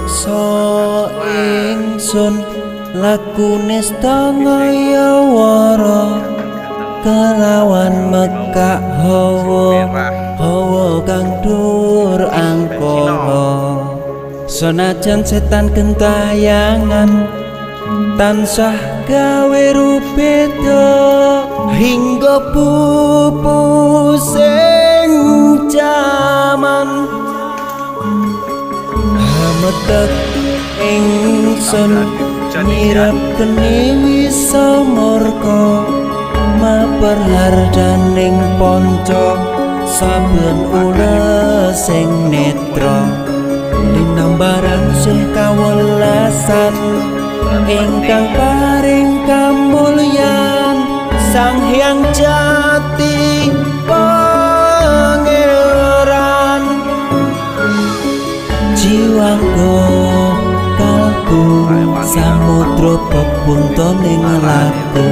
Meksa ingsun lakune setengah wara kelawan mekak hawa hawa kang dur angkara. Senajan setan gentayangan tansah gawe rubeda hingga pupus sing jaman. Hametek ingsun nyirep geni wisa murka maper hardaning ponco saben ules sing netra linambaran sih kawelasan ingkang paring kamulyan Sang Hyang Jati Pangeran. Jiwangga kalbu samudra pepuntoning laku.